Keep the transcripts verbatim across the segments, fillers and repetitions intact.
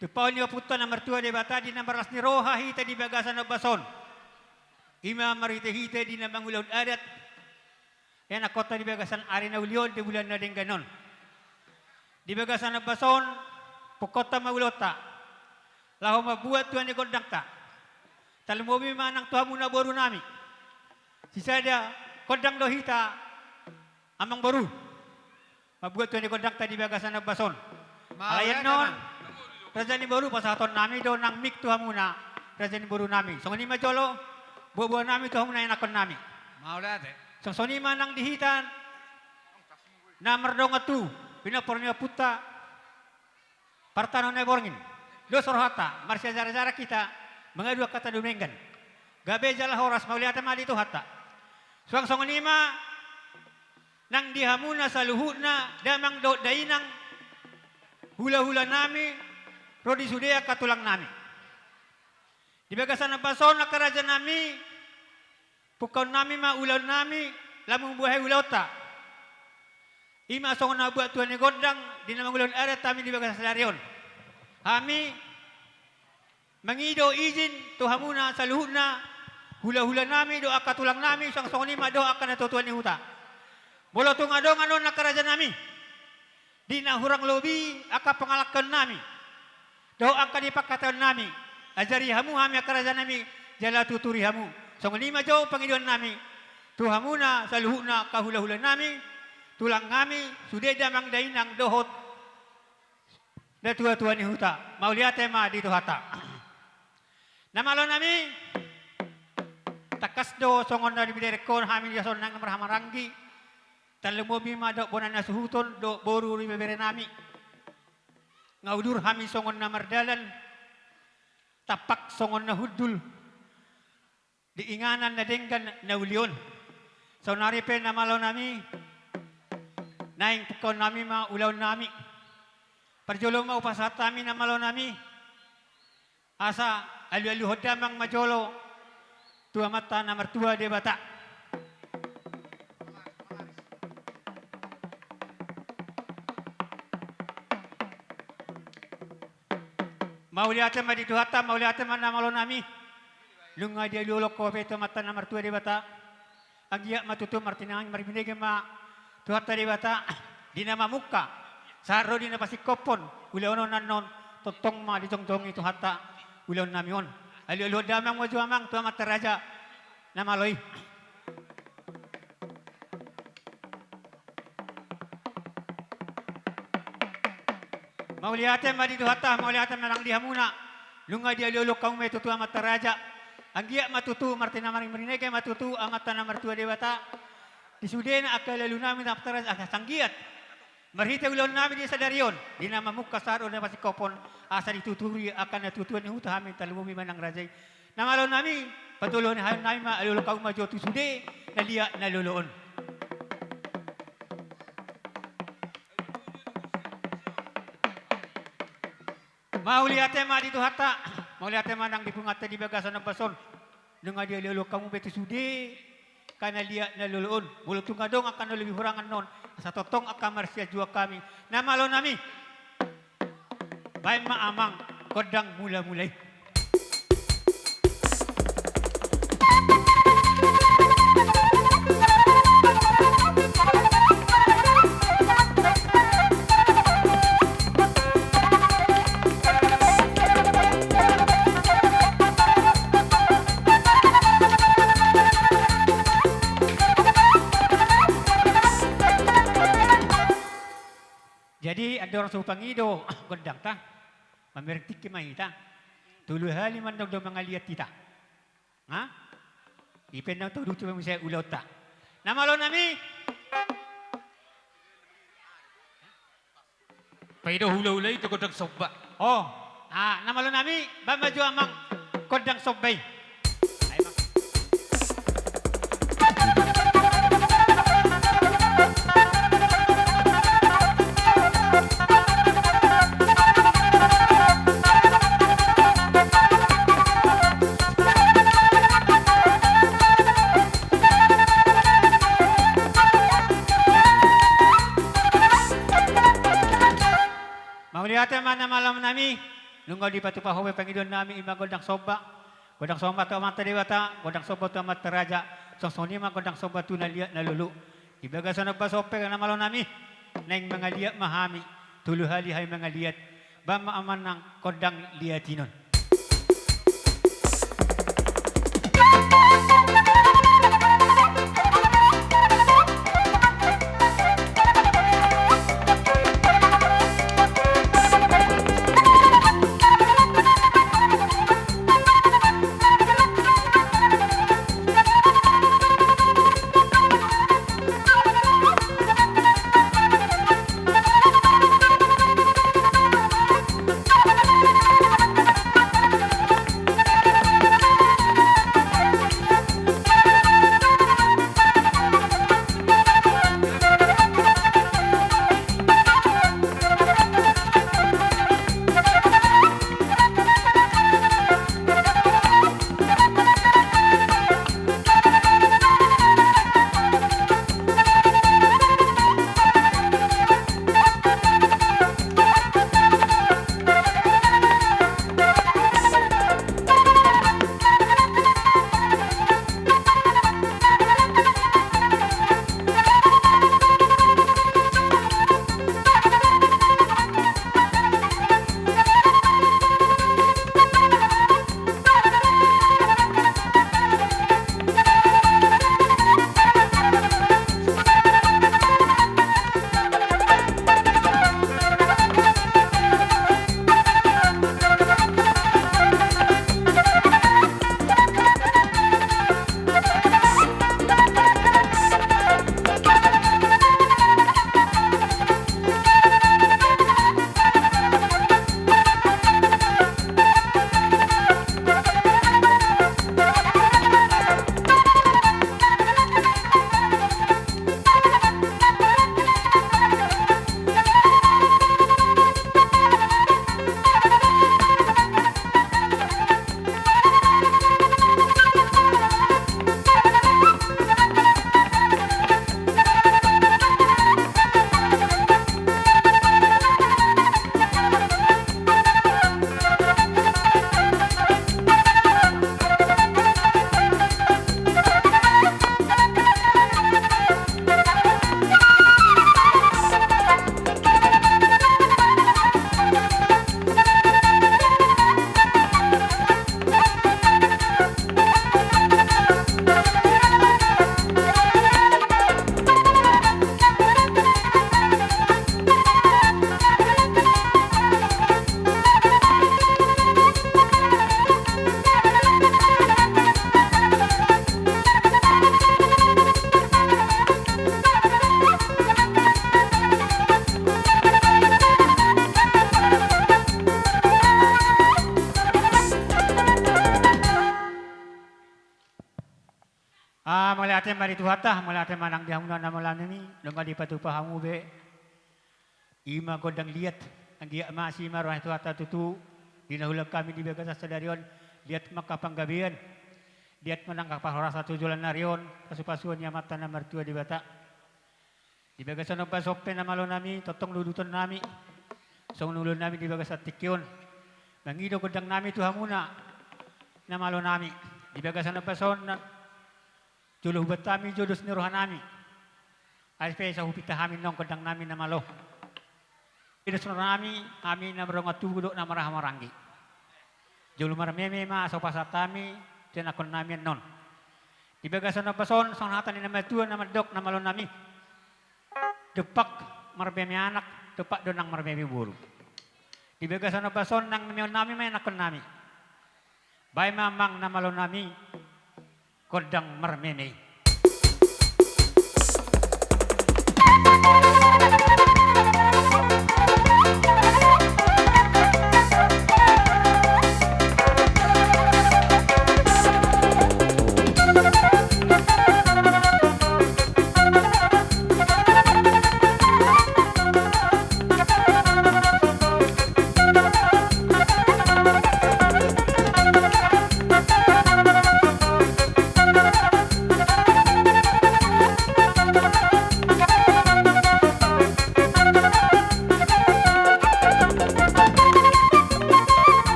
Tumpahon ni Ompunta na martua Debata di na marlas ni roha hita di bagasan ombas on. I ma marhitehite di na mangulahon adat ianakhonta di bagasan ari na uli on di bulan na denggan on. Di bagasan ombas on, pungkaonta ma ulaonta laho mambuat tua ni gondangta. Tarlumobi ma nang tu hamuna borunami. Sisada gondang do hita, amangboru, mambuat tua ni gondangta di bagasan ombas on. Alai annon, raja ni boru, pasahatonnami do nang mik tu hamuna, raja ni borunami. Songon i ma jolo, boaboanami tu hamuna ianakhonnami. Songon i ma nang di hita na mardongan tubu, pinompar ni Ompunta, partahanon na borngin. Dos rohanta marsiajarjaran hita mangadu angka tano denggan. Gabe jala horas, mauliate ma di Tuhanta. Suang songon i ma nang di hamuna saluhutna, damang dohot dainang, hulahulanami ro di sude angka tulangnami. Di bagasan ombas on angka rajanami, pungkaonnami ma ulaonnami, laho mambuhai ulaonta. I ma songon na mambuat tua ni gondang di na mangulahon adat hami di bagasan sadari on. Hami mangido izin tu hamuna saluhutna, hulahulanami dohot angka tulangnami, suang songon i ma dohot angka natuatua ni huta. Molo tung adong annon angka rajanami, di na hurang lobi angka pangalangkaonnami dohot angka di pangkataionnami, ajari hamu hami angka rajanami, jala tuturi hamu. Songon i ma jo pangidoannami tu hamuna saluhutna angka hulahulanami, tulangnami, sude damang dainang dohot natuatua ni huta. Mauliate ma di Tuhanta. Na malonami, tangkas do songon na diberengkon hami di son nang na marhahamaranggi, tarlumobi ma dohot bona ni hasuhuton dohot boru ni beberenami. Nga udur hami songon na mardalan, tampak songon na hundul di inganan na denggan na uli on. Saonari pe na malonami, naeng pungkaonnami ma ulaonnami. Parjolo ma hupasahat hami na malonami, asa alualuhon damang ma jolo tu Amanta na martua Debata. Mauliate ma di Tuhanta, mauliate ma na malonami. Nunga dialualuhon hamu be tu Amanta na martua Debata. Anggiat ma tutu martinangi marbinege ma Tuhanta Debata di na mamungka sahat ro di na pasingkophon ulaon on annon, tongtong ma dijongjongi Tuhanta ulaonnami on. Alualuhon damang ma jo amang tu Amanta raja na malo i. Mauliate ma di Tuhanta, mauliate ma nang di hamuna. Nunga dialualuhon hamu be tutu Amanta raja. Anggiat ma tutu martinangi marbinege ma tutu Amanta na martua Debata di sudena angka alualunami na Amanta raja, asa anggiat marhite ulaonnami di sadari on, di na mamungka sahat ro di na pasingkophon, asa dituturi angka natuatua ni huta hami, tarlumobi ma nang raja i. Na malonami, patoluhononnami ma, alualuhon hamu ma jo tu sude na liat na lolo on. Mauliate ma di Tuhanta, mauliate ma nang di punguanta di bagasan ombas on. Nunga dialualuhon hamu be tu sude angka na liat na lolo on. Molo tung adong angka na lobi hurang annon, asa tongtong angka marsianjuan hami. Na malonami, baen ma amang gondang mulamula i. Jadi andorang so hupangido gondangta, mamereng tingki ma hita. Tolu hali mandok do mangaliat hita. Ha? I pe na tolu tu muse ulaonta. Na malonami. Paido hulahula i tu gondang somba. Oh. Ah, na malonami, baen ma jo amang gondang somba i. Mauliate ma na malonami. Nunga dipatupa ho be pangidoan nami, i ma gondang somba. Gondang somba tu Amanta Debata, gondang somba tu Amanta Raja, songon i ma gondang somba tu na liat na lolo. Di bagasan ombas on pe na malo nami, naeng mangaliat ma hami, tolu hali hami mangaliat, bahen ma amang nang gondang liat i non. Ah, mauliate ma di Tuhanta, mauliate ma nang di hamuna na malo nami, nunga dipatupa hamu be. I ma gondang liat, anggiat ma asi ma roha ni Tuhanta tutu, di na huulahon hami di bagasan sadari on, liat ma angka panggabean, liat ma nang angka parhorasan tu joloan ni ari on, pasupasuon ni Amanta na martua Debata. Di bagasan ombas on pe na malo nami, tongtong do uduton nami, songon ulaon nami di bagasan tingki on, mangido gondang nami tu hamuna na malo nami. Di bagasan ombas on, jolo huboan hami, jolo dos ni roha nami. Ai pe so hupinta hami annon gondang nami na malo. Idos roha nami, hami na mardongan tubu dohot na marhaha maranggi. Jolo marmeme ma asa hupasahat hami tu ianakhon nami annon. Di bagasan ombas on, songon hata ni na matua na mandok na malo nami. Dompak marmeme anak, dompak do nang marmeme boru. Di bagasan ombas on, nang memehon nami ma ianakhon nami. Bahen ma amang na malo nami, gondang marmeme i.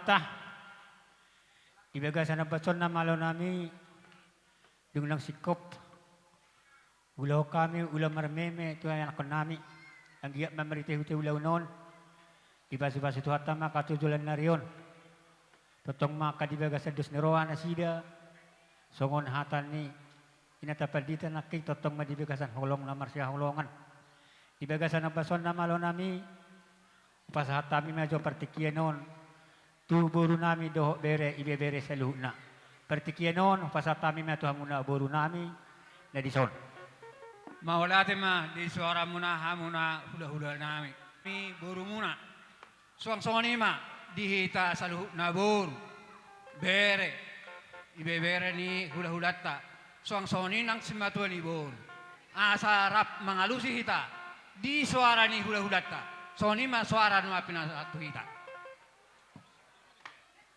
Tah. Di bagasan ombas on na malo nami, dung na singkop, ulahon hami ulaon marmeme tu ianakhon nami, anggiat ma marhite-hite ulaon on, dipasupasu Tuhanta ma angka tu joloan ni ari on. Tongtong ma angka di bagasan dos ni roha nasida, songon hata ni inanta pandita nangkin, tongtong ma di bagasan holong na marsihaholongan. Di bagasan ombas on na malo nami, hupasahat hami ma jo partingkian on tu boru nami dohot bere, ibebere saluhutna. Partingkian on hupasahat hami ma tu hamuna boru nami na dison. Mauliate ma di soaramuna, hamuna hulahula nami, ni borumuna. Suang songon i ma di hita saluhutna boru, bere, ibebere ni hulahulanta. Suang songon i nang simatua ni boru. Asa rap mangalusi hita di soara ni hulahulanta. Songon i ma soara na pinasahat tu hita.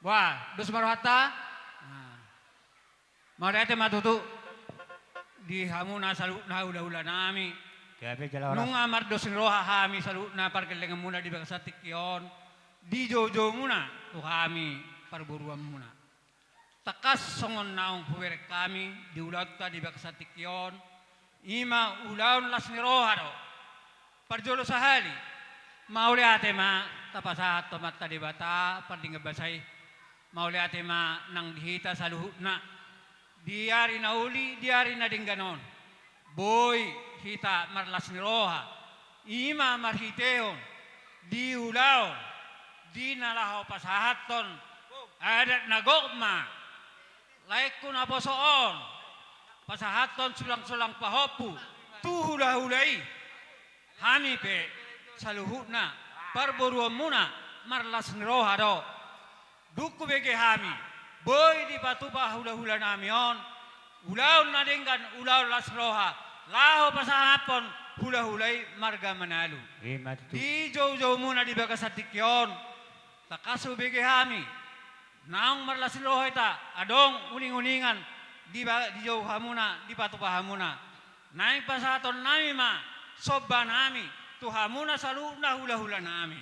Wah, dos ma rohanta. Nah. Mauliate ma tutu di hamuna saluhutna hulahula nami. Gabe jala horas. Nunga mardos ni roha hami saluhutna pargellenganmuna di bagasan tingki on, dijoujoumuna tu hami parboruonmuna. Tangkas songon naung hubereng hami di ulaonta di bagasan tingki on, i ma ulaon las ni roha do. Parjolo sahali, mauliate ma tapasahat tu Amanta Debata pardenggan basa i. Mauliate ma nang di hita saluhutna. Di ari na uli, di ari na denggan on, boi hita marlas ni roha, i ma marhitehon di ulaon, di na laho pasahathon adat na gok ma laengku naposo on, pasahathon sulangsulang pahompu tu hulahula i. Hami pe saluhutna parboruonmuna marlas ni roha do. Dung hubege hami boi dipatupa hulahula nami on ulaon na denggan, ulaon las roha, laho pasahaphon hulahula i marga Manalu. Ima tutu. Dijoujoumuna di bagasan tingki on, tangkas hubege hami naung marlas ni roha hita, adong uninguningan di ba-, dijou hamuna, dipatupa hamuna. Naeng pasahaton nami ma somba nami tu hamuna saluhutna hulahula nami.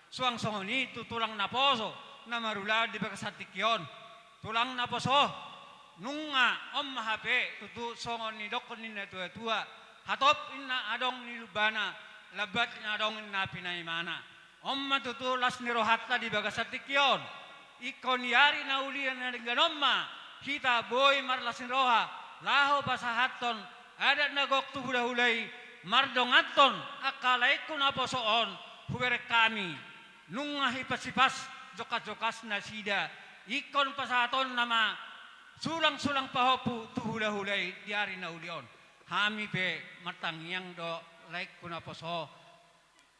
Suang songon i tu tulang naposo na marulaon di bagasan tingki on. Tulang naposo, nunga on ma hape tutu songon nidokkon ni natuatua, hatop inna adong ni lumbana, lambat inna adong inna pinaimana. On ma tutu las ni rohanta di bagasan tingki on. Ingkon di ari na uli na denggan on ma hita boi marlas ni roha laho pasahathon adat na gok tu hulahula i, mardonganhon angka laengku naposo on hubereng hami. Nunga hipasipas jokasjokas nasida, ingkon pasahatonna ma sulangsulang pahompu tu hulahula i di ari na uli on. Hami pe martangiang do laengku naposo,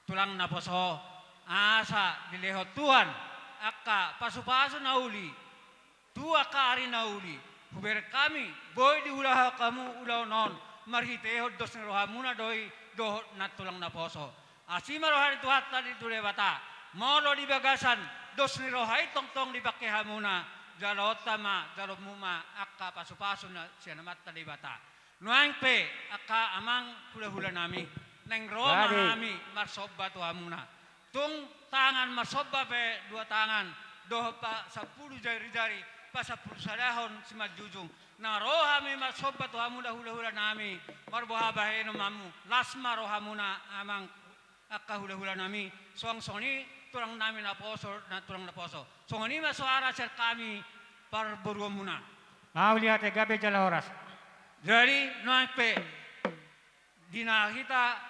tulang naposo, asa dilehon Tuhan angka pasupasu na uli tu angka ari na uli. Hubereng hami boi diulahon hamu ulaon on marhitehon dos ni rohamuna do i dohot na tulang naposo. Asi ma roha ni Tuhanta di tu Debata. Molo di bagasan dos ni roha i tongtong dipangke hamuna, jaloonta ma, jaloonmu ma angka pasupasu na sian Amanta Debata. Nuaeng pe angka amang hulahula nami, naeng ro ma hami marsomba tu hamuna. Tung tangan marsomba pe dua tangan, dohot pasampulu jarijari, pasampulu sadahon simanjujung. Na ro hami marsomba tu hamuna hulahula nami, marboha bahenon ma hamu, las ma rohamuna amang angka hulahula nami, suang songon i tulang nami naposo, na tulang naposo. Songon i ma soara sian hami parboruonmuna. Mauliate, gabe jala horas. Jadi nuaeng pe di na hita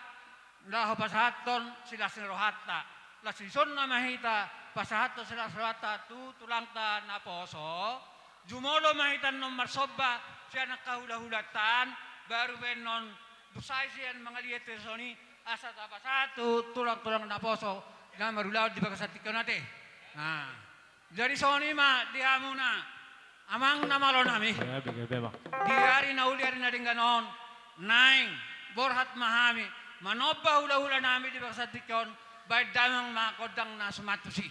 laho pasahathon silas ni rohanta, las ni roha ma hita pasahathon silas ni rohanta tu tulangta naposo. Jumolo ma hita annon marsomba sian angka hulahulanta an, baru pe annon dung sae sian mangaliat i songon i, asa tapasahat tu tulangtulang naposo na marulaon di bagasan tingki on ate. Nah, jadi songon i ma di hamuna amang na malo nami. Di ari na uli, ari na denggan on, naeng borhat ma hami manomba hulahula nami di bagasan tingki on, baen damang ma gondang na sumantus i.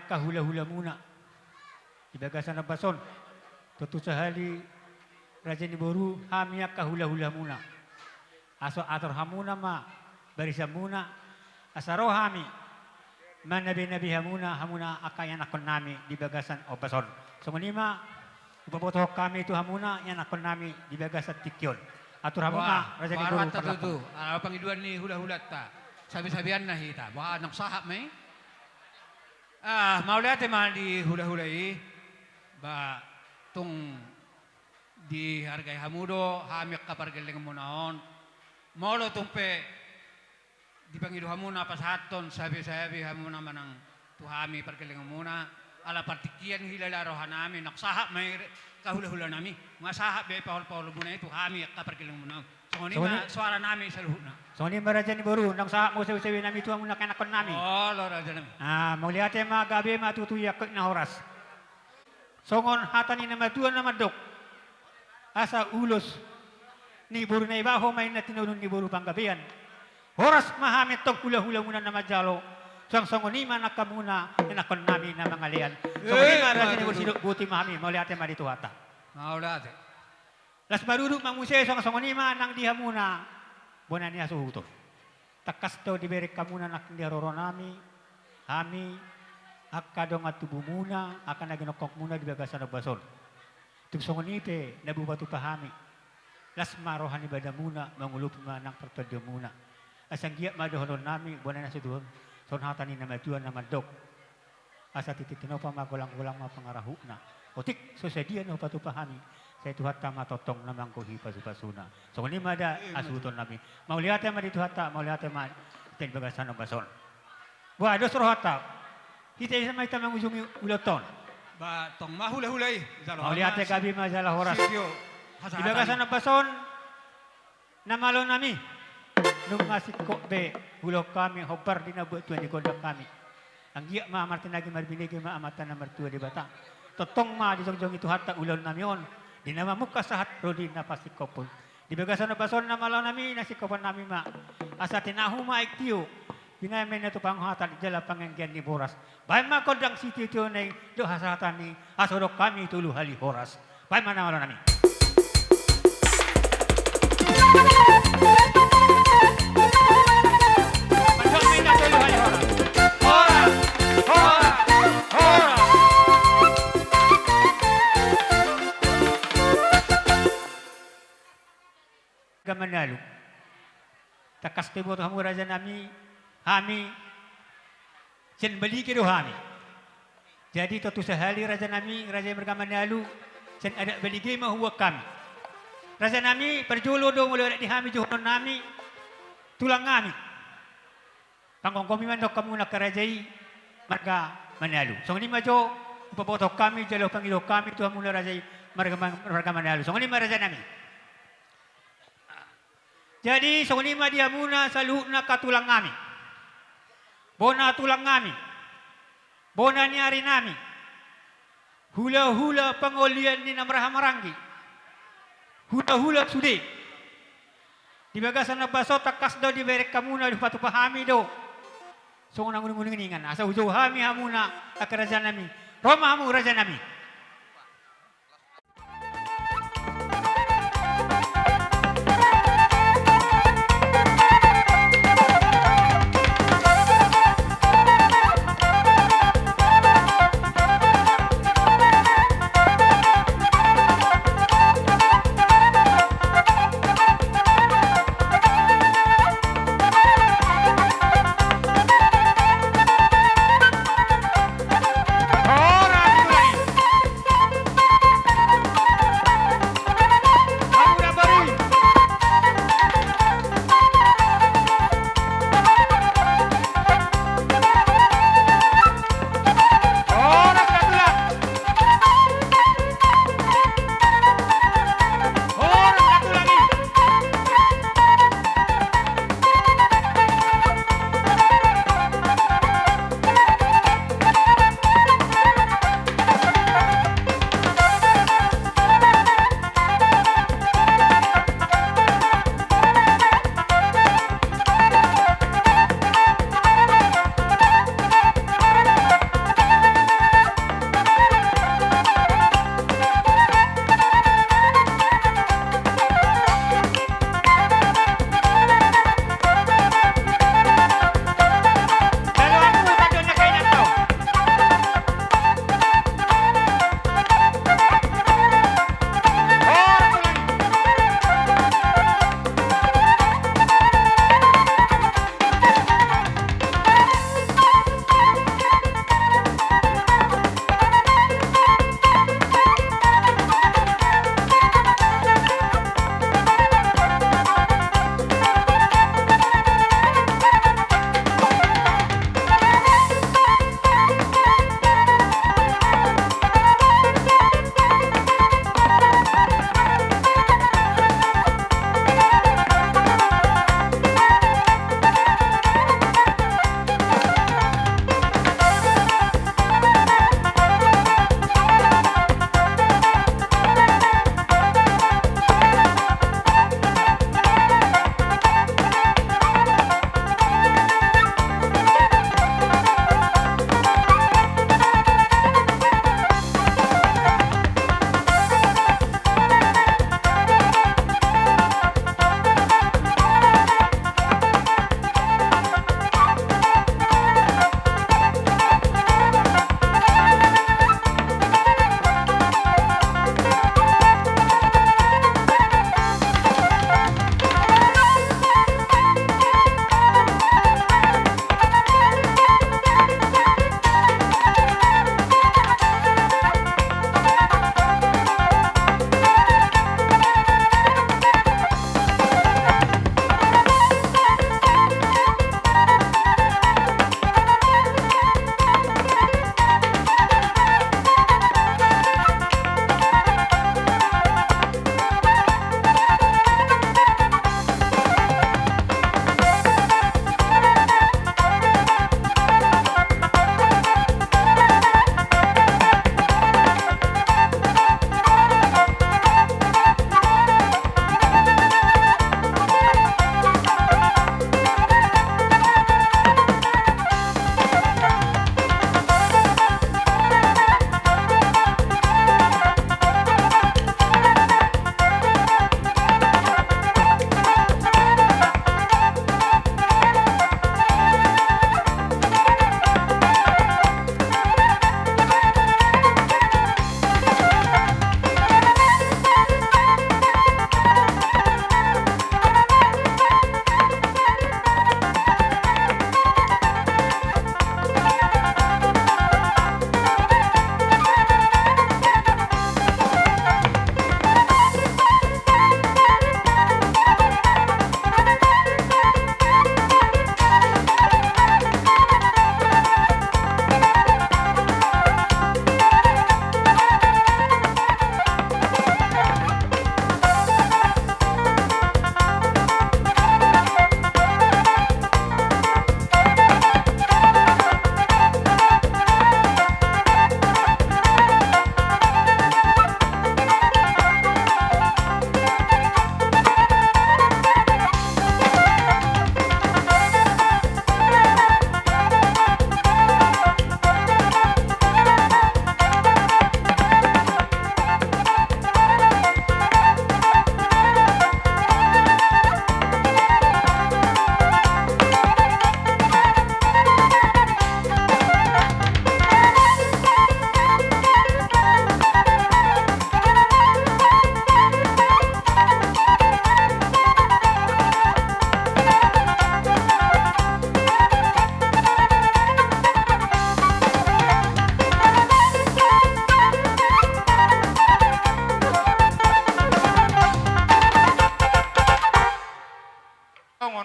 Angka hulahulamuna di bagasan ombas on, tontu sahali raja ni boru, hami angka hulahulamuna. Asa atur hamuna ma barisanmuna, asa ro hami manabenabe hamuna, hamuna angka ianakkonnami di bagasan ombas on. Songon i ma hupabotohon hami tu hamuna ianakkonnami di bagasan tingki on. Atur hamu ma raja ni boru, parlapatan. Ala pangidoan ni hulahulanta, sabesabeanna hita, boha, naung sahat ma i. Ah, mauliate ma di hulahula i. Ba, tung dihargai hamu do hami angka pargellengmuna on. Molo tung pe dipangido hamuna pasahathon sabesabe hamuna manang tu hami pargellengmuna, ala partingkian hilala rohanami, naung sahat ma i angka hulahulanami. Nga sahat be pahol-paholmuna i tu hami angka pargellengmuna on. Songon i ma suaranami saluhutna. Songon i ma raja ni boru, naung sahat ma sabesabenami tu hamuna angka ianakkonnami. Olo, rajanami. Ah, mauliate ma, gabe ma tutu i angka na horas. Songon hata ni na matua na mandok, asa ulos ni boru Naibaho ma inna tinodong ni boru Panggabean. Horas ma hami antong hulahulamuna na manjalo, suang songon i ma nang hamuna ianakkonnami na mangalean. Songon i ma raja ni boru, sidok boti ma hami, mauliate ma di Tuhanta. Mauliate. Las ma duduk ma muse, suang songon i ma nang di hamuna bona ni hasuhuton. Tangkas do dibereng hamuna nangkin di haroronami, hami angka dongan tubumuna, angka na ginongkongmuna di bagasan ombas on. Tung songon i pe na bupatupa hami, las ma roha ni badanmuna, mangulupi ma nang partondionmuna. Asa anggiat ma dohononnami bona ni hasuhuton, songon hata ni na matua na mandok, asa tintin tinopa ma, golanggolang ma pangarahutna. Otik so sadia na hupatupa hami, sai Tuhanta ma tongtong na manggohi pasupasuna. Songon i ma da hasuhutonnami. Mauliate ma di Tuhanta, mauliate ma di bagasan ombas on. Boha, dos rohanta. Hita i ma hita mangujungi ulaonta on. Ba, tong ma hulahula i. Mauliate, gabe ma jala horas. Di bagasan ombas on, na malonami, nunga singkop be huulahon hami hombar di na buat tua ni gondang hami. Anggiat ma martinangi marbinege ma Amanta na martua Debata. Tongtong ma dijongjongi Tuhanta ulaonnami on, di na mamungka sahat ro di na pasingkophon. Di bagasan ombas on, na malonami, na singkoponnami ma, asa tinahu ma aek tio, binahen ma inna tu pangohatan jala panganggian ni boras. Bahen ma gondang sitiotio na i dohot hasahatan i, asa hudok hami tolu hali horas. Bahen ma, na malonami. Mandok ma inna tolu hali horas. Horas, horas, horas. Marga Manalu. Tangkas do diboto hamu rajanami, hami sian Balige do hami. Jadi tontu sahali rajanami, raja i marga Manalu, sian adat Balige ma huboan hami. Rajanami, parjolo do molo adat di hami dohononnami, tulang hami. Panggomgomi ma nang hamuna angka raja i marga Manalu. Songon i ma jo hupabotohon hami jala hupangidohon hami tu hamuna raja i marga, marga Manalu. Songon i ma rajanami. Jadi songon i ma di hamuna saluhutna angka tulang hami, bona tulang hami, bona ni ari nami, hulahula pangolian ni na marhahamaranggi, hulahula sude. Di bagasan ombas on tangkas do dibereng hamuna, dipatupa hami do songon na uninguningan, asa hujou hami hamuna angka rajanami. Ro ma hamu rajanami.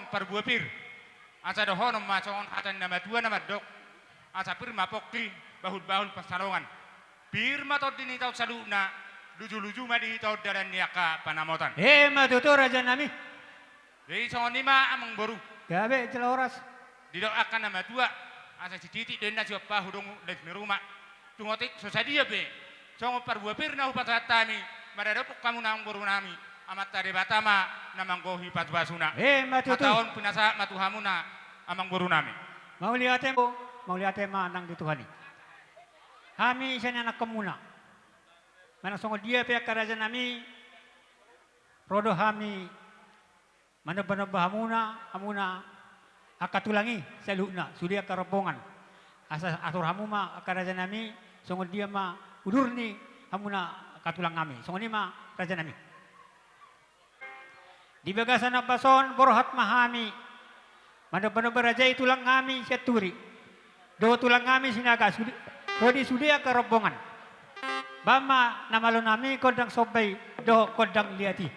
Parbue pir. Asa dohonon ma songon hata ni na matua na mandok: Asa pir ma pongki, bahulbahul pansalongan. Pir ma tondi ni hita on saluhutna, lujuluju ma di hita on dalan ni angka panamotan. Emma tutu, rajanami. Jadi songon i ma, amangboru. Gabe jala horas. Didok angka na matua, asa sititik do inna siompa hu dongan laos ni ruma. Tung otik so sadia pe, songon parbue pir na hupasahat hami, maradophon hamuna, amangborunami, Amanta Debata ma na manggohi pasupasuna. Emma tutu. Hata on pinasahat ma tu hamuna, amangborunami. Mauliate ma, mauliate ma nang di Tuhan i. Hami sian ianakhonmuna, manang songon dia pe angka rajanami, ro do hami manombanomba hamuna, hamuna angka tulang i saluhutna, sude angka rombongan. Asa atur hamu ma angka rajanami, songon dia ma udur ni hamuna angka tulangnami. Songon i ma, rajanami. Di bagasan ombas on borhat ma hami manombanomba raja i tulangnami Sianturi dohot tulangnami Sinaga, sude, ro di sude angka rombongan. Bahen ma na malonami gondang somba i dohot gondang liat i.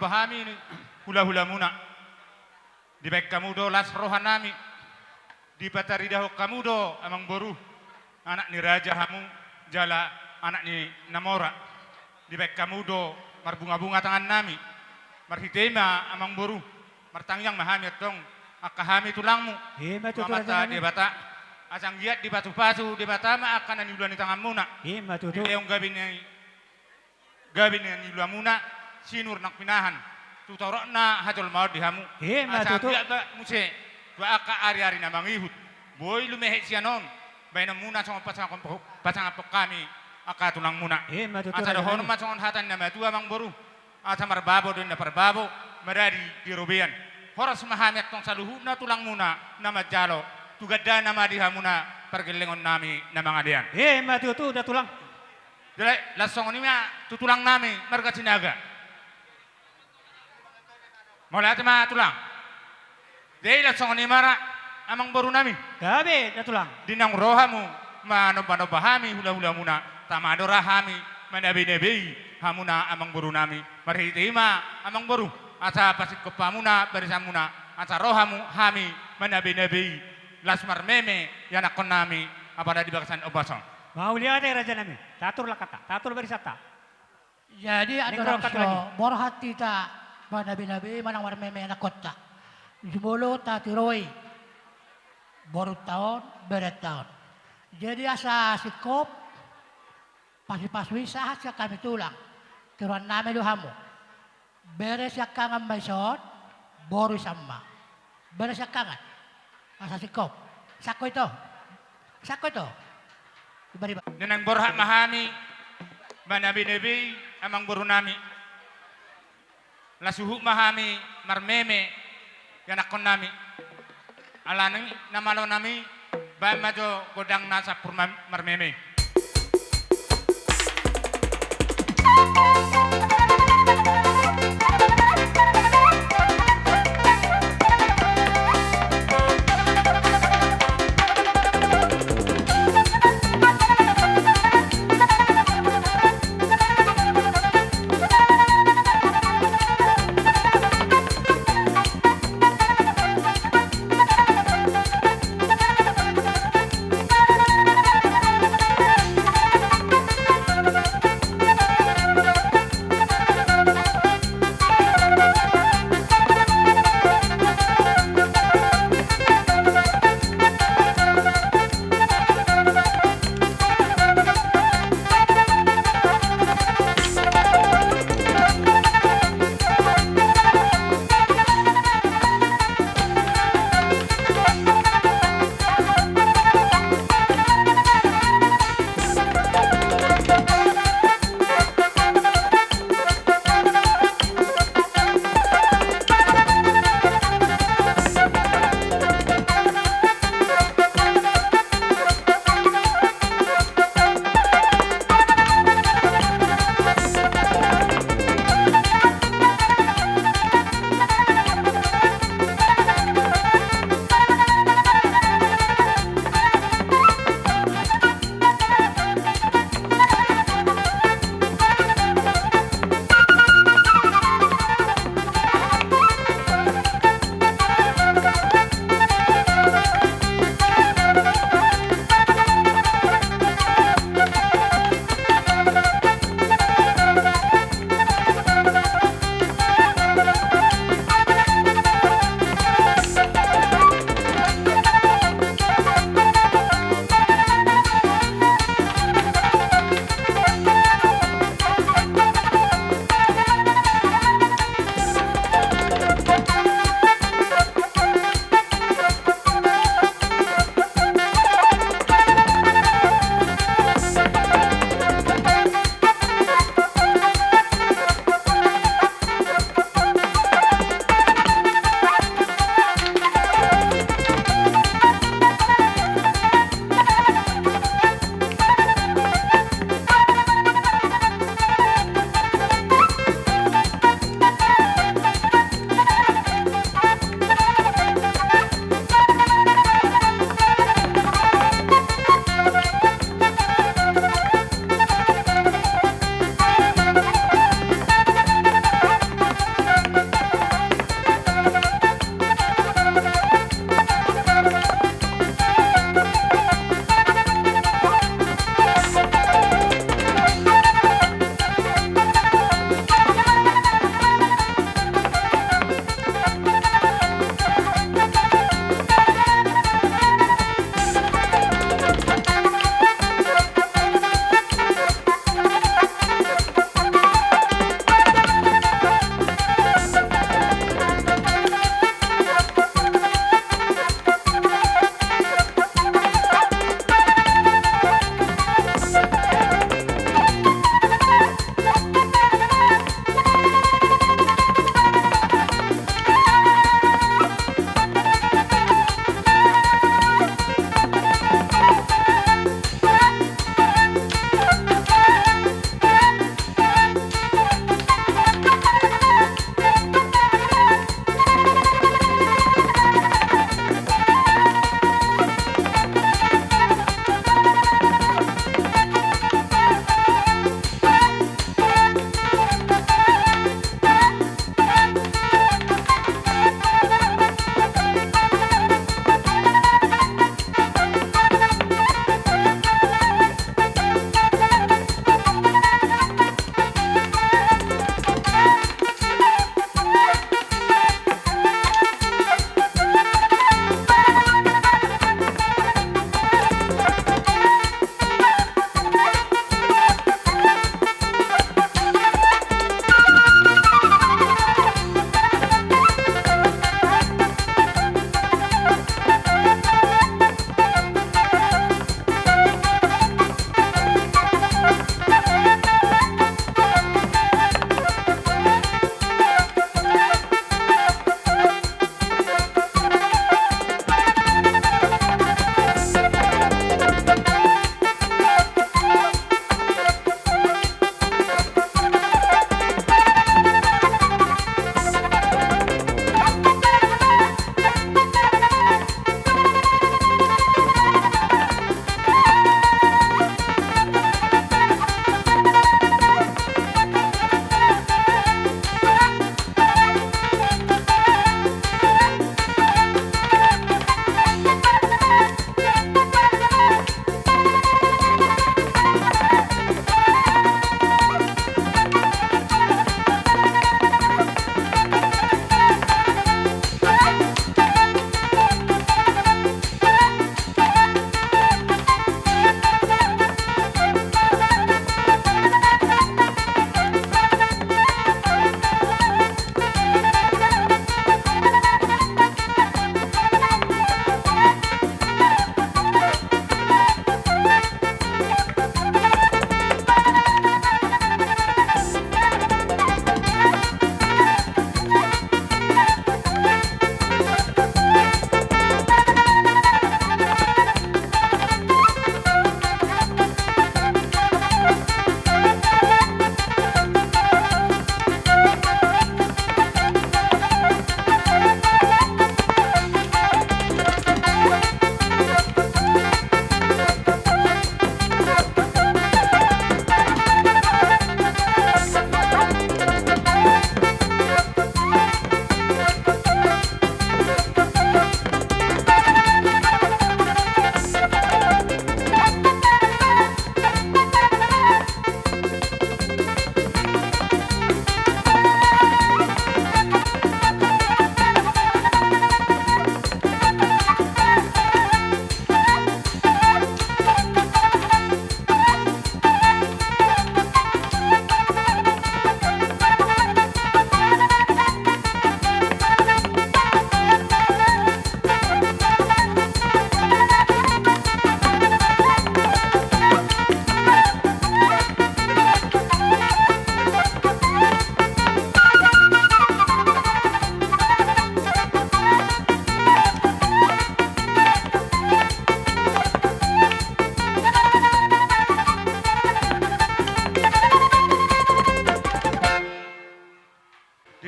Hami hulahulamuna, dibaen hamu do las rohanami, dipataridahon hamu do amangboru, anak ni raja hamu, jala anak ni na mora, dibaen hamu do marbungabunga tangannami. Marhite i ma amangboru, martangiang ma hami antong, angka hami tulangmu, ima tutu, tu Amanta Debata, asa anggiat dipasupasu Debata ma angka na niula ni tanganmuna. Ima tutu. Dilehon gabe ni gabe ni ulaonmuna, sinur nang pinahan, tu torop ni hajolmaon di hamu. Ima tutu. Asa anggiat muse tu angka ariari na mangihut, boi lumehe sian on baenonmuna songon pasangaphon, pasangaphon hami angka tulangmuna. Ima tutu. Asa dohonon ma songon hata ni na matua amangboru, asa marbabo do inna parbabo, maradi di robean. Horas ma hami antong saluhutna tulangmuna na manjalo, tu gandana ma di hamuna pargellengonnami na mangalean. Ima tutu da tulang. Jadi, laos songon i ma tu tulangnami marga Sinaga. Mauliate ma tulang. Jadi, laos songon i ma ra amangborunami. Gabe da tulang. Di naung ro hamu manombanomba hami hulahulamuna, tama do ra hami manabeinabei hamuna amangborunami. Marhite i ma amangboru, asa pasingkop hamuna barisanmuna, asa ro hamu hami manabeinabei, laos marmeme ianakkonnami apala di bagasan ombas on. Mauliate rajanami. Tatur langkanta, tatur barisanta. Jadi andorang so borhat hita manabeinabei manang marmeme ianakkonta, jumolo tatiroi borunta on, berenta on. Jadi asa singkop, pasupasu i sahat sian hami tulang, tiruannami do hamu. Bere siangkangan ma ison, boru ison ma. Bere siangkangan. Asa singkop. Sangko ito. Sangko ito. Iba, iba. Naeng borhat ma hami manabeinabei amangborunami. Laos huhut ma hami marmeme ianakkonnami. Alani na malonami, baen ma jo gondang na sampur ma-, marmeme.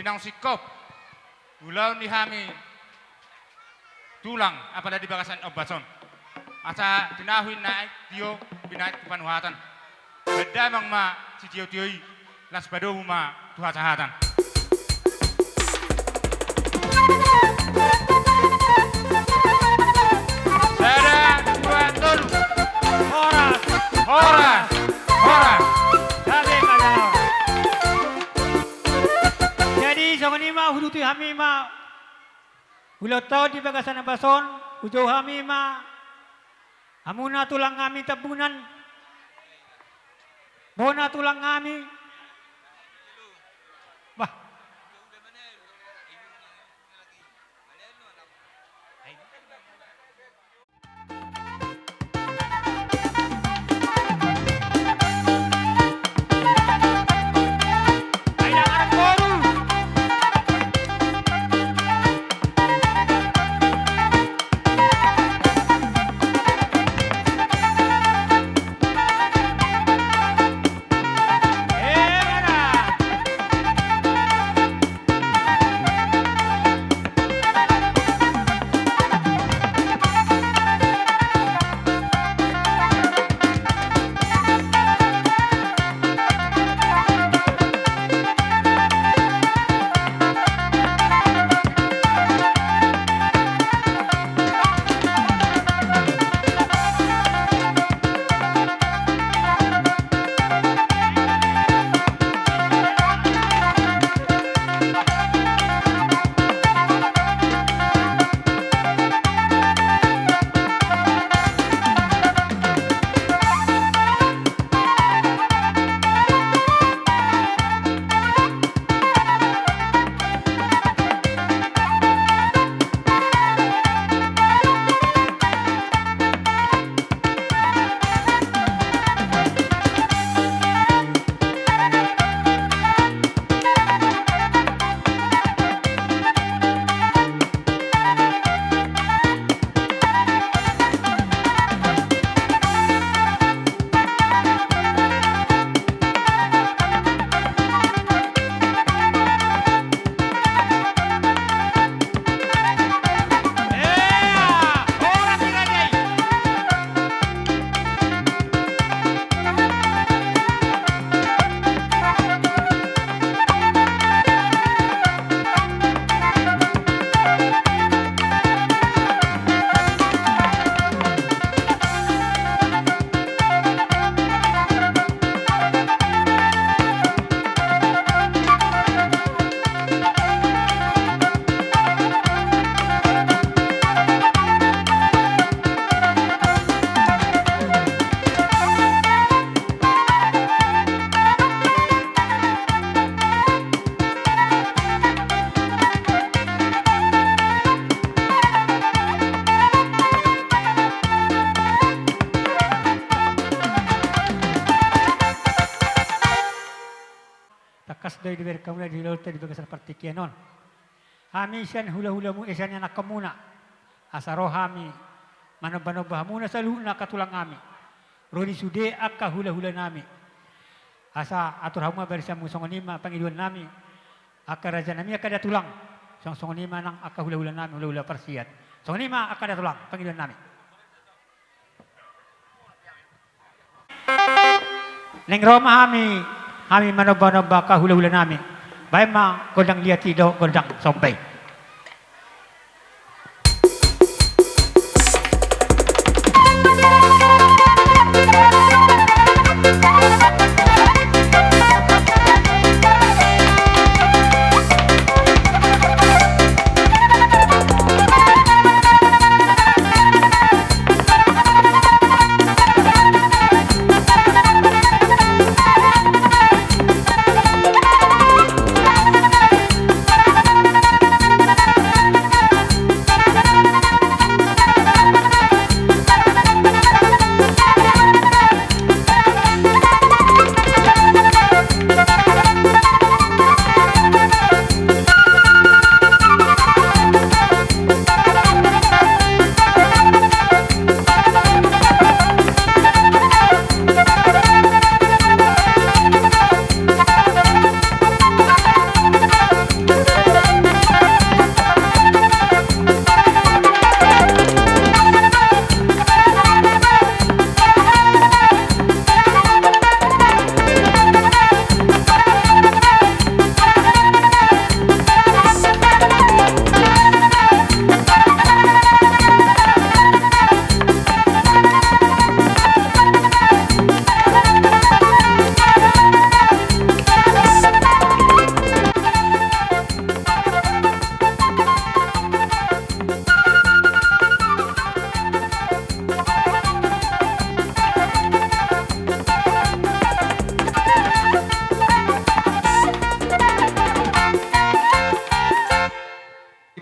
Di naung singkop ulaon ni hami tulang apala di bagasan ombas on. Asa tinahu i naik tio, binahen tu panuhatan. Baen damang ma sitiotio i, laos padomu ma tu hasahatan. Sada, dua, tolu. Horas. Horas. Horas. Gabe ma da. Jadi songon i ma huduti hami ma ulaonta on di bagasan ombas on, hujou hami ma hamuna tulang hami Tambunan. Bona tulang hami. Bah. Tangkas do i dibereng hamuna di ulaonta di bagasan partingkian on. Hami sian hulahulamu, eh, sian ianakhonmuna, asa ro hami manombanomba hamuna saluhutna angka tulang hami. Ro di sude angka hulahulanami. Asa atur hamu ma barisanmu, songon i ma pangidoannami. Angka rajanami angka datulang. Song, songon i ma nang angka hulahulanami, hulahula parsiat. Songon i ma angka datulang pangidoannami. Naeng ro ma hami, hami manombanomba angka hulahulanami. Baen ma gondang liat i dohot gondang somba i.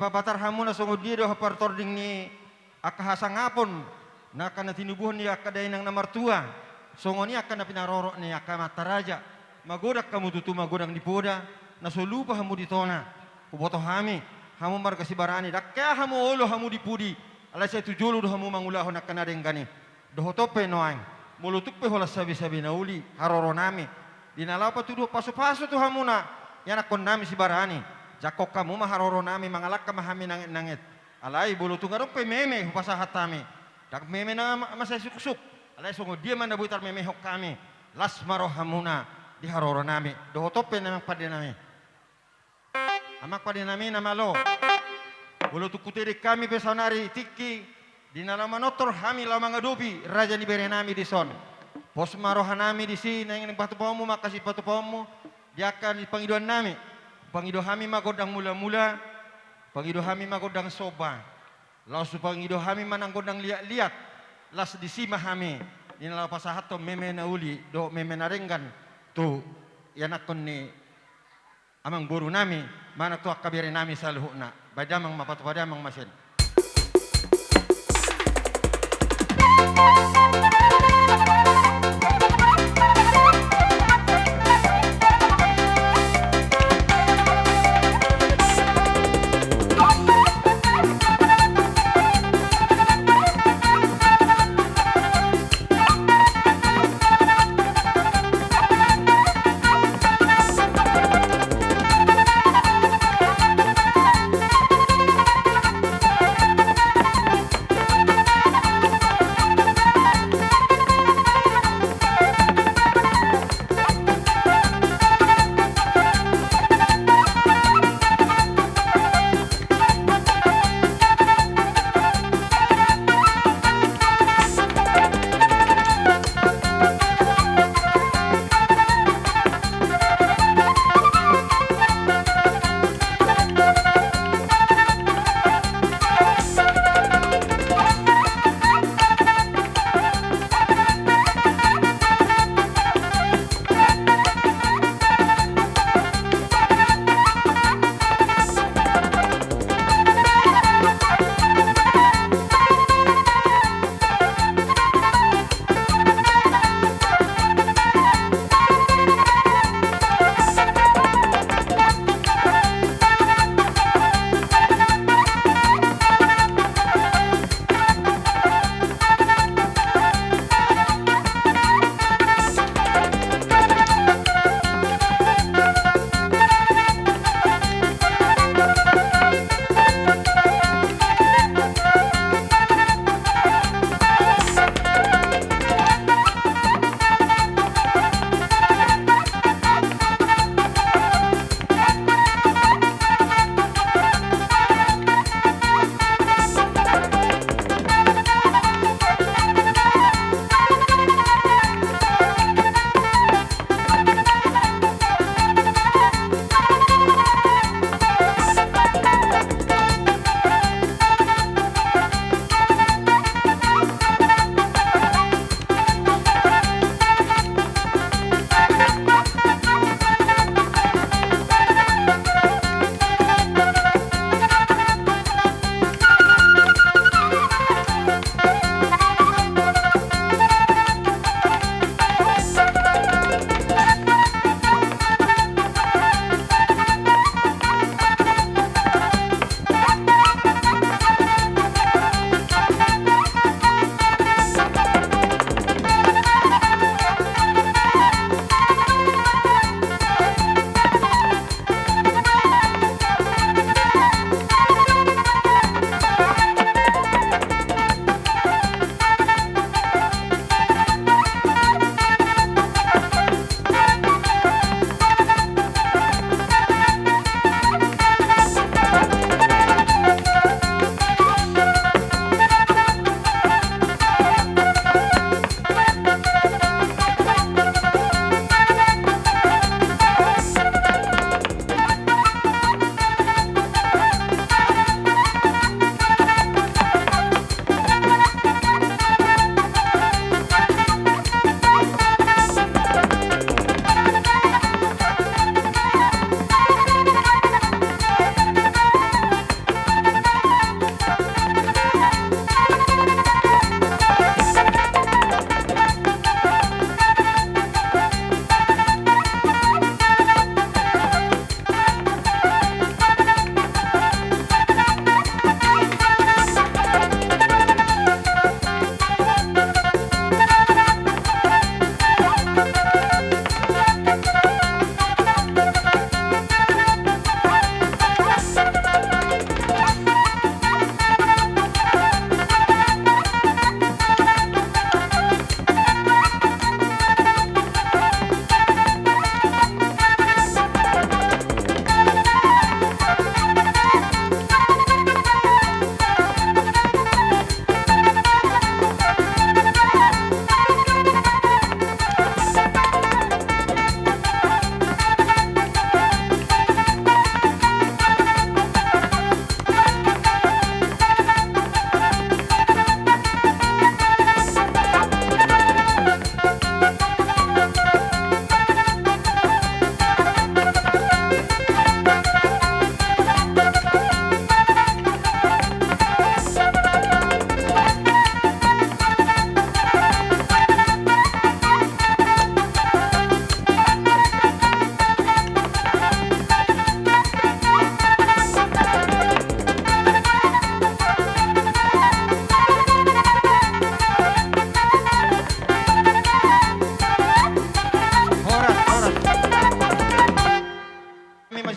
Patar hamu na songon dia do hapartording ni angka hasangapon, na angka na tinubuhon ni angka dainang na martua, songon i angka na pinarorot ni angka amanta raja, magodang hamu tutu magodang di poda, na so lupa hamu di tona. Huboto hami, hamu marga Sibarani, ndang hea hamu olo hamu di pudi, alai sai tu jolo do hamu mangulahon angka na denggan i. Dohot on pe nuaeng, molo tung pe holan sabe-sabe na uli haroro nami, di na laho patuduhon pasu-pasu tu hamuna ianakkon nami Sibarani, jangkon hamu ma haroro nami, mangalangka ma hami nanget-nanget. Alai molo tung adong pe meme hupasahat hami, ndang meme na ma-, mansai suksuk, alai songon dia ma na boi tarmemehon hami, las ma rohamuna di haroro nami. Dohot on pe na amang pande nami. Amang pande nami na malo. Molo tung hutedeng hami pe saonari tingki, di na laho manortor hami laho mangadopi raja ni bere nami dison, pos ma roha nami disi, naeng patupaonmu ma angka sipatupaonmu di angka ni pangidoan nami. Pangido hami ma gondang mula-mula, pangido hami ma gondang somba, laos hupangido hami ma nang gondang liat-liat. Las disi ma hami di na laho pasahathon meme na uli dohot meme na denggan tu ianakkon ni amangboru nami, manang tu angka bere nami saluhutna. Baen damang ma, patupa damang ma sian.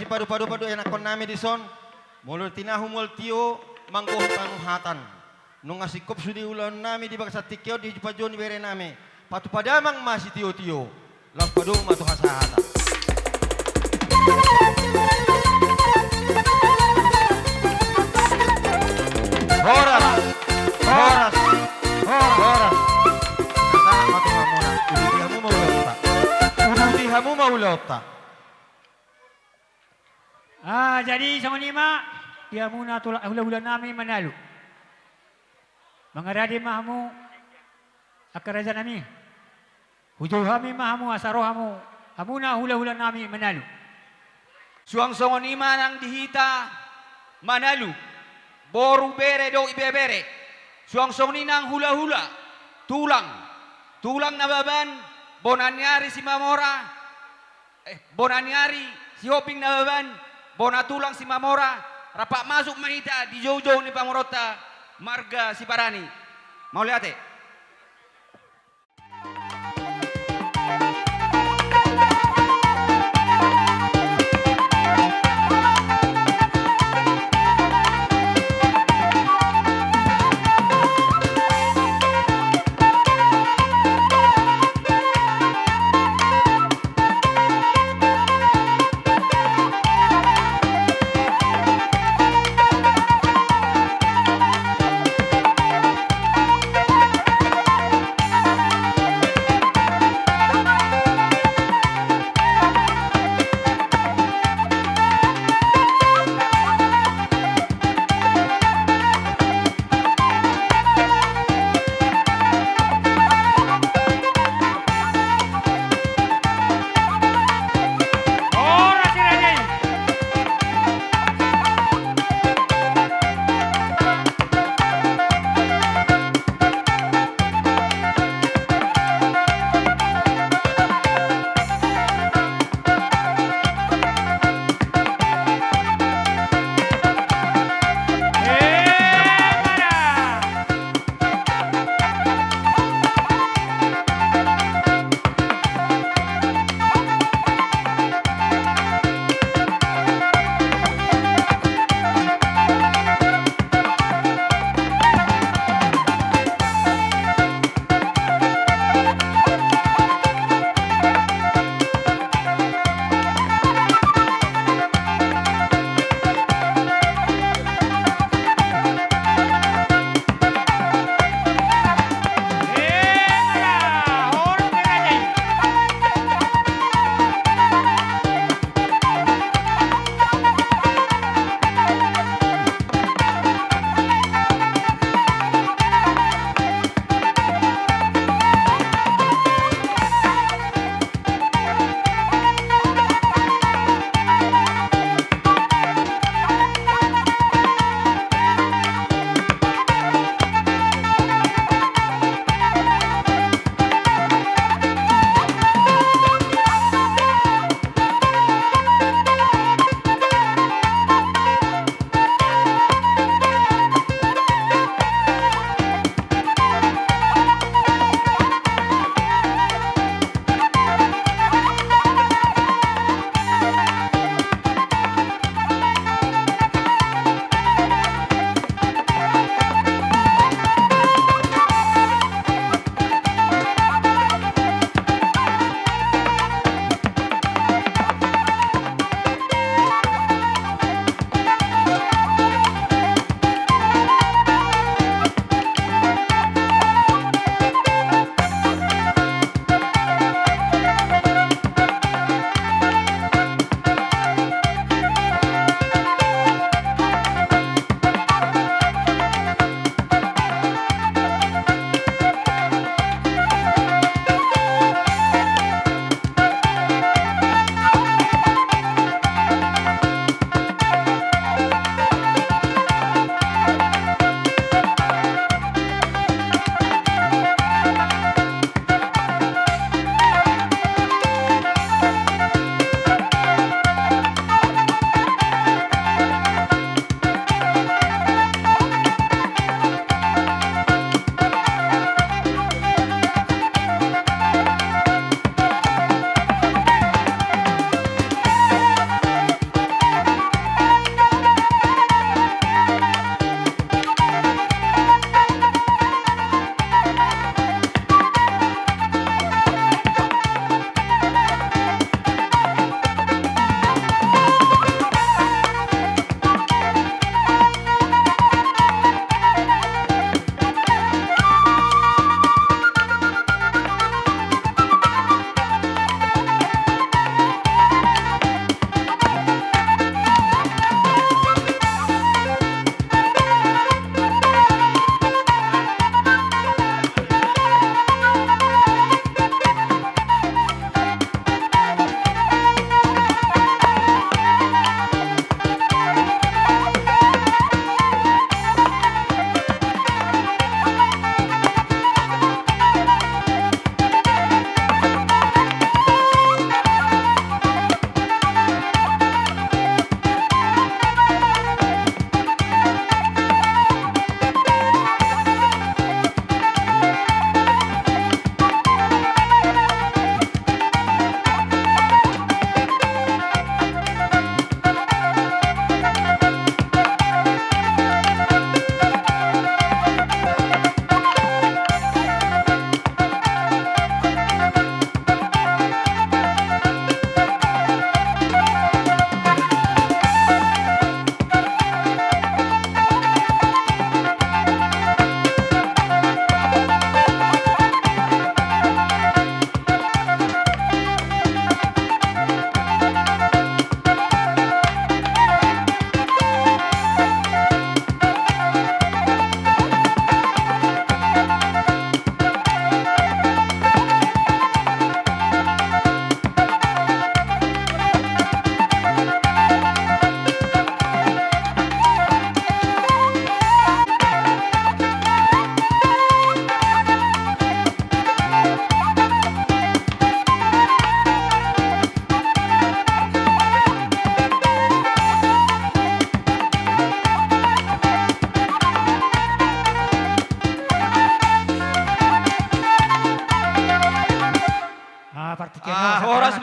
Sipadopadopa do ianakhon nami dison, molo tinahu mual tio manggohi panguhatan. Nunga singkop sude ulaon nami di bagasan tingki on di panjouon ni bere nami. Patupa damang ma sitiotio. Laos padomu ma tu hasahatan. Horas, horas, horas, horas. Sahat ma tu hamuna, uduti hamu ma ulaonta. Uduti hamu ma ulaonta. Ah, jadi songon i ma, di hamuna tula-, hulahula nami Manalu. Mangarade ma hamu, angka raja nami. Hujou hami ma hamu, asa ro hamu, hamuna hulahula nami Manalu. Suang songon i ma nang di hita Manalu, boru, bere dohot ibebere. Suang songon i nang hulahula, tulang, tulang Nababan, bona ni ari Simamora, eh, bona ni ari Sihombing Nababan, bona tulang Simamora, rap masuk ma hita di joujou ni pamoruonta marga Sibarani. Mauliate.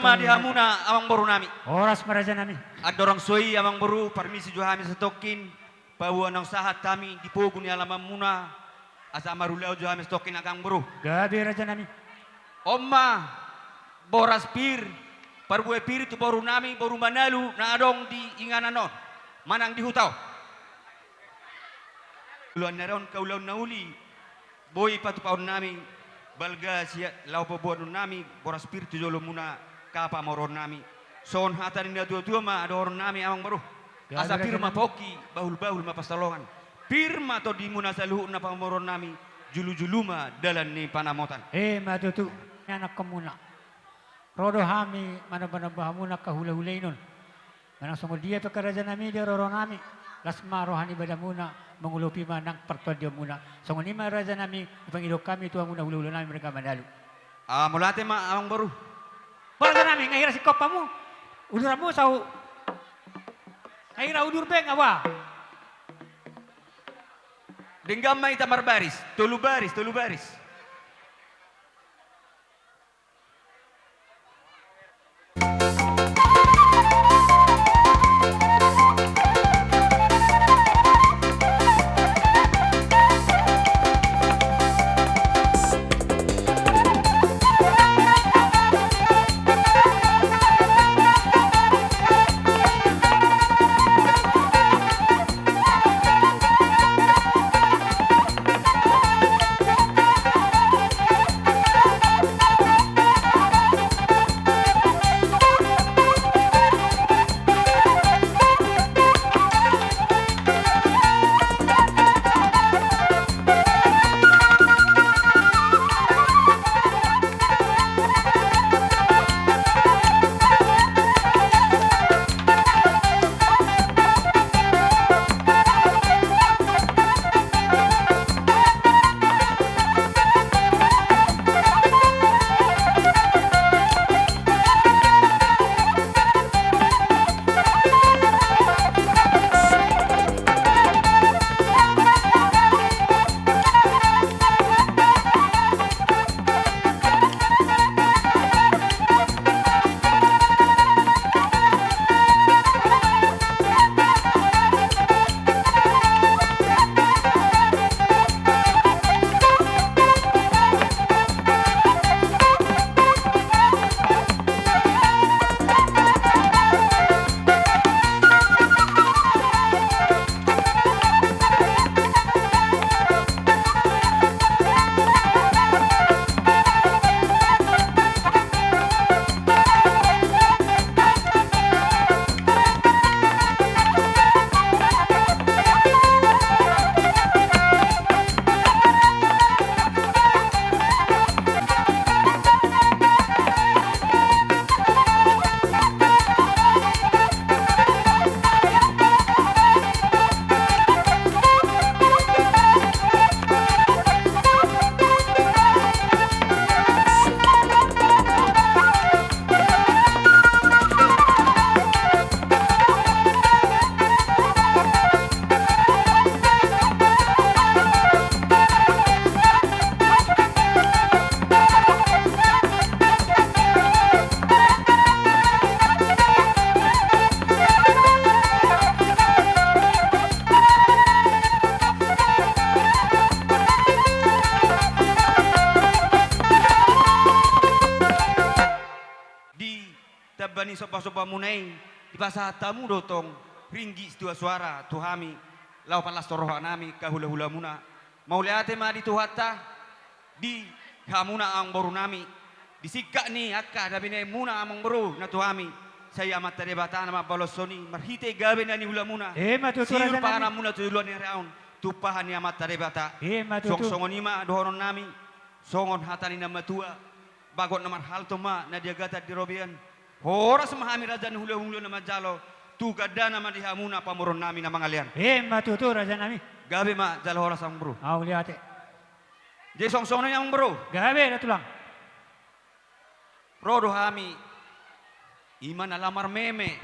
Di hamuna amangboru nami. Horas ma raja nami. Andorang so i amangboru, parmisi jo hami satongkin, paboa naung sahat hami di pogu ni alamanmuna, asa marulaon jo hami satongkin angka amangboru. Gabe raja nami. On ma boras pir, parbue pir tu boru nami, boru Manalu na adong di inganan on, manang di huta on. Ulaon ni ari on angka ulaon na uli, boi patupaon nami, balga sian laho paboanon nami boras pir tu jolomuna, angka pamoruon nami. Songon hata ni natuatua ma dohonon nami amangboru. Gabe raja nami. Asa pir ma pongki, bahulbahul ma pansalongan. Pir ma tondimuna saluhutna pamoruon nami, julujulu ma dalan ni panamotan. Emma tutu, ianakhonmuna. Ro do hami manombanomba hamuna angka hulahula i nuaeng. Manang songon dia pe angka raja nami di haroro nami, las ma roha ni badamuna, mangulopi ma nang partondianmuna. Songon i ma raja nami, dipangidok hami tu hamuna hulahula nami marga Manalu. Ah, mauliate ma amangboru. Ba raja nami, nga hira singkop hamu? Uduranmu saut. Nga hira udur be nga ba. Denggan ma hita marbaris, tolu baris, tolu baris. Di tamba ni sombasomba muna i, dipasahat hamu do tong ringgit situa suara tu hami, laho pallashon roha nami angka hulahulamuna. Mauliate ma di Tuhanta, di hamuna amangboru nami, di singkat ni angka na binaenmuna amangboru na tu hami, sai Amanta Debata na mambalos songon i marhite gabe na niulamuna. Emma tutu raja nami. Siur pangananmuna tu joloan ni ari on, tumpahon ni Amanta Debata. Emma tutu. Songon i ma dohonon nami, songon hata ni na matua, bagot na marhalto ma na di agatan di robean. Horas ma hami raja ni hulahula na manjalo, tu gandana ma di hamuna pamoruon nami na mangalean. Emma tutu raja nami. Gabe ma jala horas amangboru. Mauliate. Jadi songon songon i amangboru. Gabe da tulang. Ro do hami. I ma na lamar meme.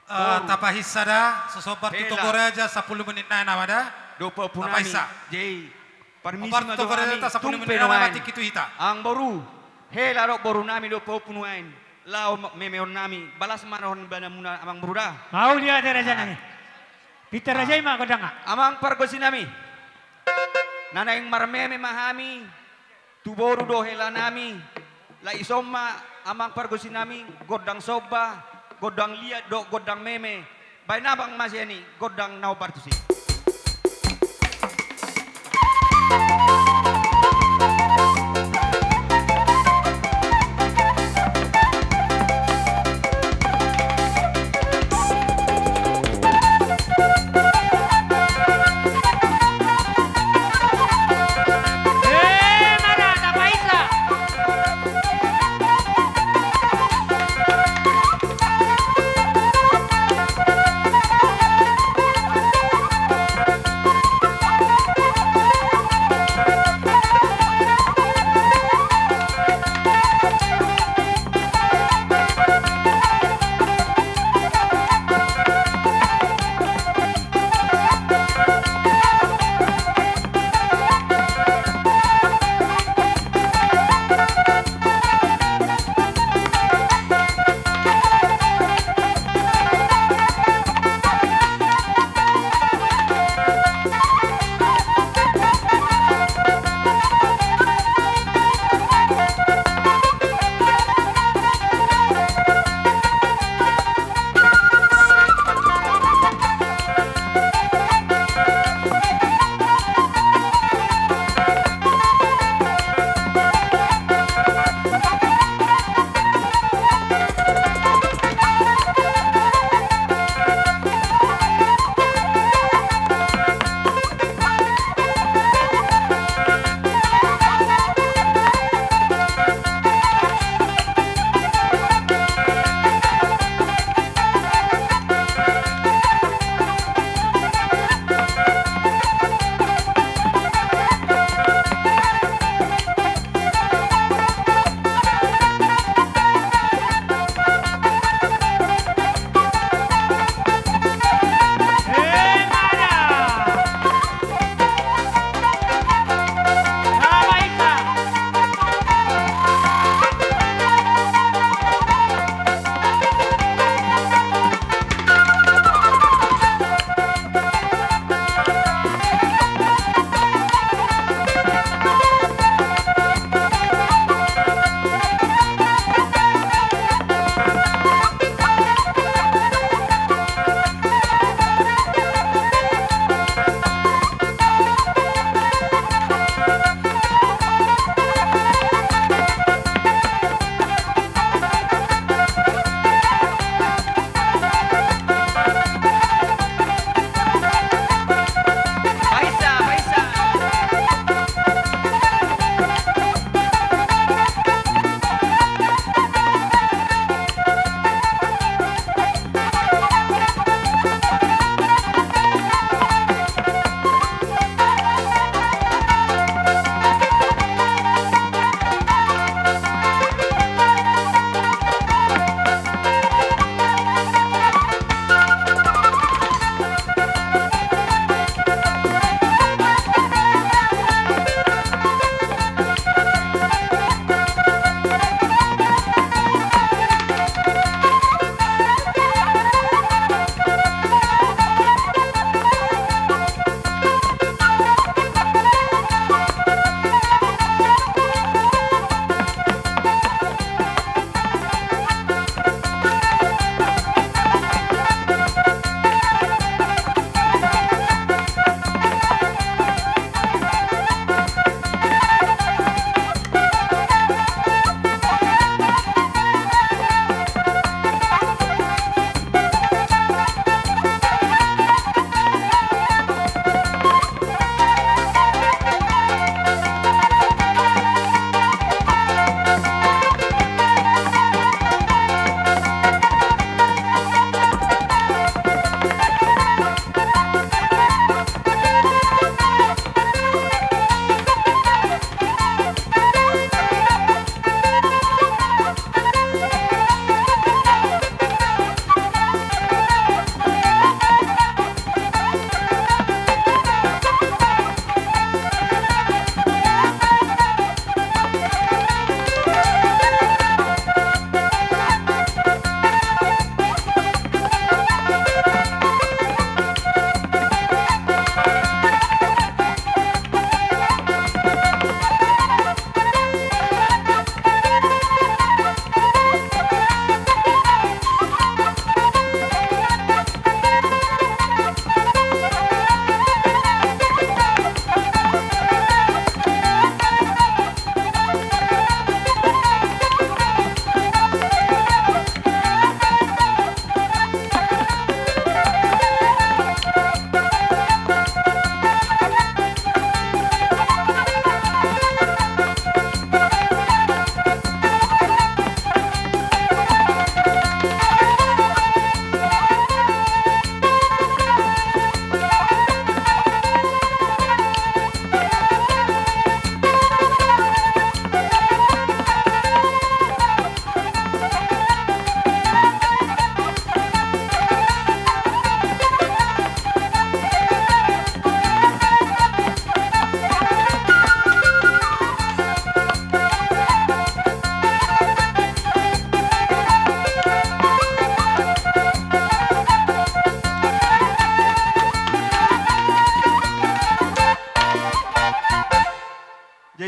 Eh, tapahinsa da, so sombar tu Toga Raja, sampulu menit nai nama da. Dohot pahompu nami. Tapahinsa. Jadi, parmisi ma tu Toga Raja, sampulu menit nai nama tingki tu hita. Amangboru, hela dohot boru nami dohot pahompu nuaeng. laho ma-, memeon nami, balas ma roha ni badanmuna amang boru da. Mauliate raja nami. Pintor raja i ma gondang. Amang pargonsi nami. Na naeng marmeme ma hami, tu boru dohot hela nami, laos ison ma amang pargonsi nami, gondang somba, gondang liat dohot gondang meme, baen amang ma sian i gondang na hombar tusi.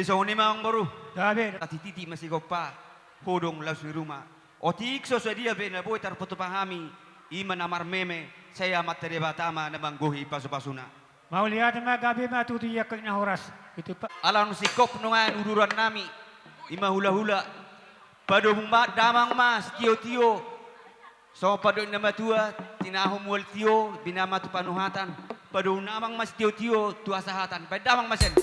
Songon i ma amang boru. Gabe. Tatititi ma sigompa, hodong laos ni ruma. Otik so sadia pe na boi tarpatupa hami, i ma na marmeme, sai Amanta Debata ma na manggohi pasupasuna. Mauliate ma, gabe ma tutu i angka na horas. Itu pa- Ala nunga singkop nunga uduran nami, i ma hulahula. Padomu ma damang ma sitiotio. Songon pandok ni na matua, tinahu mual tio, binahen ma tu panuhatan. Padomu damang ma sitiotio tu hasahatan. Baen damang ma sian.